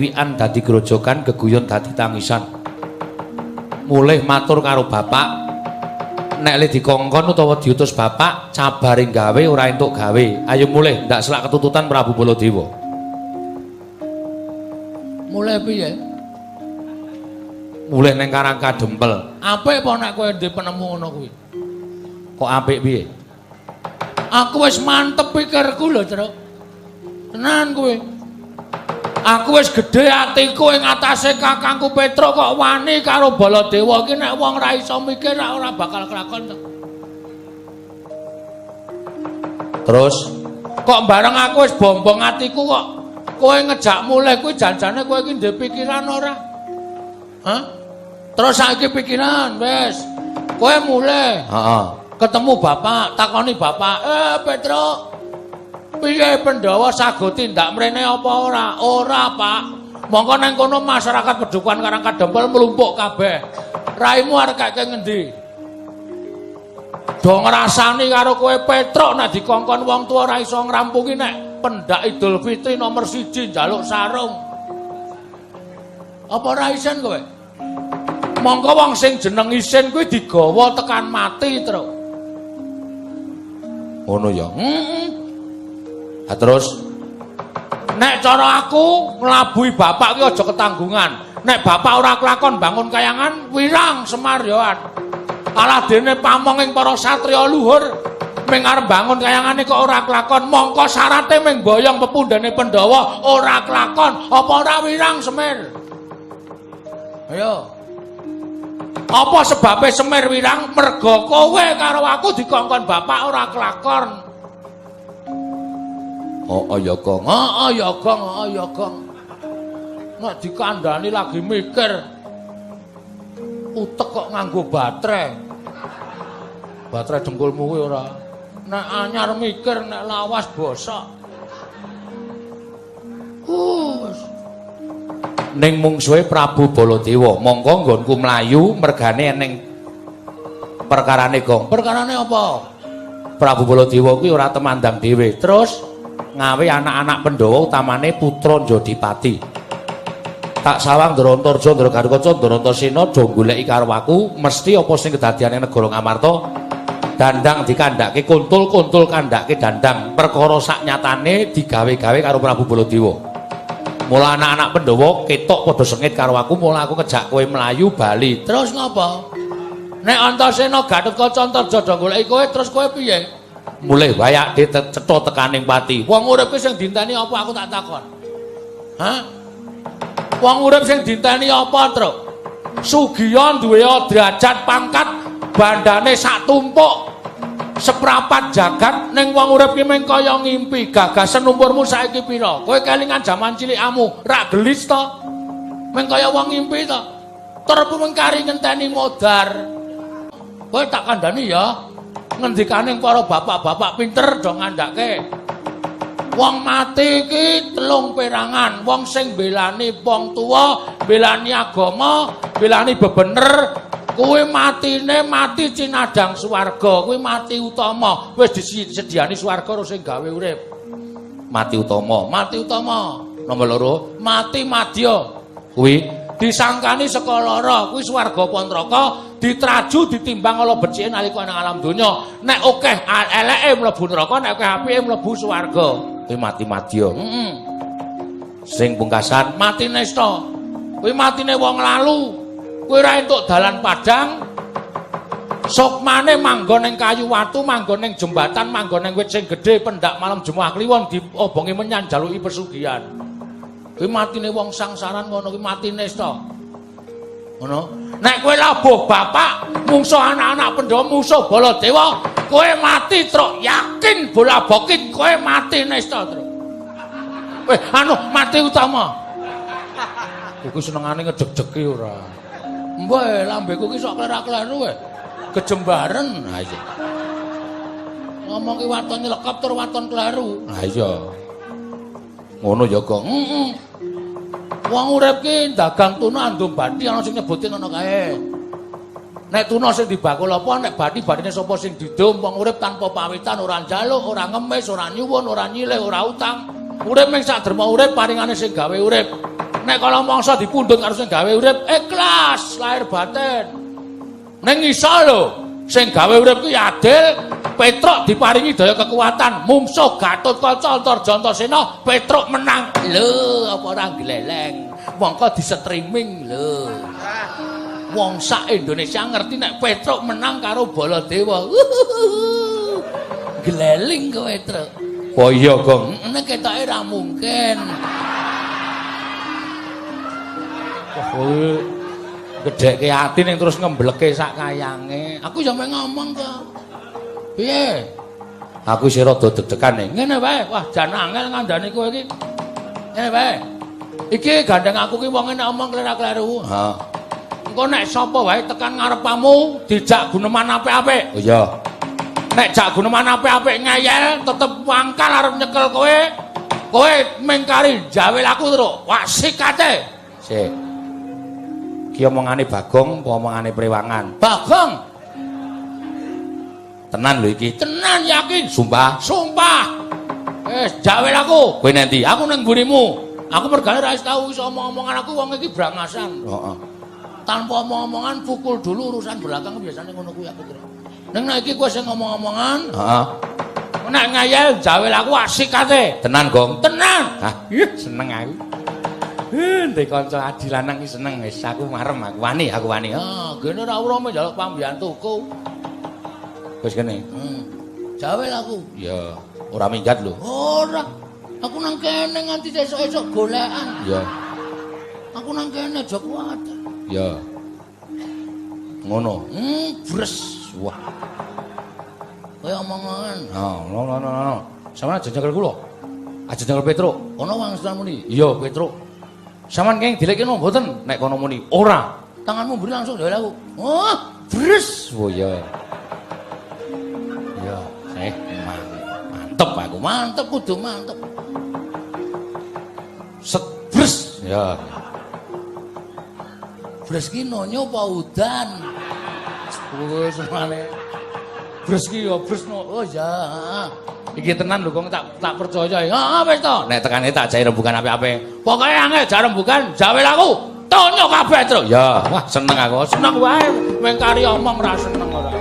Kliwikan dadi grojogan, geguyon dadi tangisan. Mulih matur karo bapak, nek le dikongkon utawa diutus bapak, cabaring gawe ora entuk gawe. Ayo mulih, ndak selak ketututan Prabu Baladewa. Mulih piye? Mulih ning Karang Kadempel. Apik apa nek kowe ndek penemu ngono kuwi? Kok apik piye? Aku wis mantep pikirku lho, Truk. Tenan kowe. Aku wis gedhe atiku ing atase kakangku Petruk kok wani karo Baladewa iki nek wong ra iso mikir ora bakal kelakon to. Terus kok bareng aku wis bombong atiku kok kowe ngejak mulih kuwi janjane kowe iki ndek pikiran ora? Hah? Terus saiki pikiran wis. Kowe mulih. Heeh. Ketemu bapak, takoni bapak, "Petruk, piye Pandhawa sago tindak mrene apa ora?" "Ora, Pak. Mongko nang kono masyarakat pedukuhan Karang Kadempel mlumpuk kabeh. Raimu arep kake ngendi?" Do ngrasani karo kowe Petruk nek dikongkon wong tuwa ora iso ngrampungi nek pendak Idul Fitri nomor 1 njaluk sarung. Apa ora isin kowe? Mongko wong sing jeneng isin kuwi digawa tekan mati, Truk. Ngono ya. Heeh. Ha terus nek cara aku nglabuhi bapak ki aja ketanggungan. Nek bapak ora kelakon bangun kayangan wirang Semar yoan. Alah dene pamong ing para satriya luhur ming arep bangun kayangane kok ora kelakon, mongko syarate ming boyong pepundhene Pandhawa ora kelakon, apa ora wirang Semir? Ayo. Apa sebabe Semir wirang? Merga kowe karo aku dikongkon bapak ora kelakon. Oh, ya Gong. Heeh ya Gong, heeh ya Gong. Nek dikandani lagi mikir utek kok nganggo baterai. Baterai dengkulmu kuwi ora. Nek anyar mikir, nek lawas bosok. Wis. Ning mungsuhe Prabu Baladewa, mongko nggonku mlayu mergane ning perkarane Gong. Perkarane apa? Prabu Baladewa kuwi ora temandang dhewe. Terus ngawe anak-anak Pandhawa utamane putra Jodipati. Tak sawang Ndrantarja, Ndra Garukaca, Ndrantasena do goleki karo aku, mesti apa sing kedadian ing negara Ngamarta dandang dikandhake kuntul, kuntul kandhake dandang. Perkara sak nyatane digawe-gawe karo Prabu Baladewa. Mula anak-anak Pandhawa ketok padha sengit karo aku, mula aku ngejak kowe mlayu bali. Terus ngapa? Nek Antasena Gatotkaca Antarja do goleki kowe, terus kowe piye? Mulih wayak cetha tekaning pati. Wong urip ki sing dinteni apa aku tak takon? Hah? Wong urip sing dinteni apa, Truk? Sugiya duwe derajat pangkat, bandane sak tumpuk, seprapat jagat, ning wong urip ki mung kaya ngimpi. Gagasen umurmu saiki pira? Kowe kelingan jaman cilikamu, rak gelis to? Mung kaya wong ngimpi to. Tur mung kari ngenteni modar. Kowe tak kandhani ya. Ngendikane para bapak-bapak pinter do ngandhake. Wong mati iki telung perangan, wong sing belani wong tuwa, belani agama, belani bebener, kuwi matine mati cinadang swarga, kuwi mati utama. Wis disediani swarga karo sing gawe urip. Mati utama, mati utama. Nomor loro, mati madya. Kuwi disangkani saka lara, kuwi swarga apa neraka, diteraju ditimbang ala becike nalika nang alam donya. Nek akeh eleke mlebu neraka, nek akeh apike mlebu swarga. Kuwi mati madya. Heeh. Sing pungkasan mati nesta. Kuwi matine wong lalu. Kuwi ora entuk dalan padhang. Sukmane manggon ning kayu watu, manggon ning jembatan, manggon ning wit sing gedhe, pendak malam Jumat Kliwon diobongi menyan jaluki pesugihan. Kuwi matine wong sangsaran ngono kuwi mati nesta. Ngono. Nek kowe labuh bapak, mungsuh anak-anak Pandhawa, musuh Baladewa, kowe mati truk, yakin bola bokin kowe mati nesta truk. Anu mati utama. Kuwi senengane ngedeg-degi ora. Mbah, lambeku ki sok klerak-kleru kowe. Kejembaren. Ha iya. Ngomong ki waton nyelekap tur waton kleru. Ha iya. Ngono ya, Gong. Heeh. Wong urip ki dagang tuna andum bathi ana sing nyebutin ngono kae. Nek tuna sing dibakul apa, nek bathi bathine sapa sing didum, wong urip tanpa pawitan, ora njaluk, ora ngemis, ora nyuwun, ora nyilih, ora utang. Urip mung sak derma urip paringane sing gawe urip. Nek kala mangsa dipundhut karo sing gawe urip, ikhlas lahir batin. Ning iso lho, sing gawe urip kuwi adil, Petruk diparingi daya kekuatan, mungsuh Gatotkaca Antarja Antasena, Petruk menang. Lho, apa ora gleleng? Mongko di-streaming lho. Wong sak Indonesia ngerti nek Petruk menang karo Baladewa. Gleling kowe, Truk. Oh iya, Gong. Nek ketoke ra mungkin. Wah, kowe gedhekke ati ning terus ngembleke sak kayange. Aku ya mek ngomong kok. Piye? Aku isih rada deg-degan ning. Ngene wae. Wah, jan angel ngandani kowe iki. Ngene wae. Iki gandeng aku ki wong nek omong kleru-kleru. Ha. Engko nek sapa wae tekan ngarepamu dijak guneman apik-apik. Oh iya. Nek jak guneman apik-apik ngeyel tetep wangkal arep nyekel kowe. Kowe mengkari jawel aku terus. Wah, sikate. Sik. Ki omongane Bagong apa omongane Prewangan? Bagong. Tenan lho iki. Tenan yakin. Sumpah. Sumpah. Wis jawel aku. Kowe nanti. Aku nang mburimu. Aku mergane ra wis tau iso omong-omongan aku wong iki brangasan. Heeh. Tanpa omong-omongan pukul dulu urusan belakang biasanya ngono kuwi aku kira. Ning nek iki kowe sing ngomong-omongan, heeh. Nek ngeyel jawel aku asikate. Tenan, Gong. Tenan. Hah, ih, seneng aku. Ndek kanca adi lanang iki seneng wis aku marem aku wani, aku wani. Ah, gene ora ora njaluk pambiyantuku. Wis kene. Jawel aku. Ya, ora minggat lho. Ora. Aku nang kene nganti esuk-esuk golekan. Ya. Aku nang kene aja kuwatir. Ya. Ngono. Bres. Wah. Kaya omongan. Ha, no no no no. Sampeyan aja nyekel kula. Aja nyekel Petruk. Ono wangsulan muni. Iya, Petruk. Sampeyan keng dilekno mboten nek kono muni? Ora. Tanganmu mburi langsung jawel aku. Oh, bres. Oh iya. Ya, mantep aku. Mantep kudu mantep. Set bres. Ya. Bres ki nonyo apa udan? Wis senengane. Bres ki ya bres no. Oh ya. Iki tenan lho kok tak percaya. Heeh wis to. Nek tekane tak jai rembugan apik-apik. Pokoke angel jar rembugan jawel aku. Tonyo kabeh, Truk. Ya, wah seneng aku. Seneng wae mengkari omong ra seneng ora.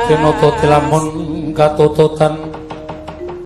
Tinata lamun katututan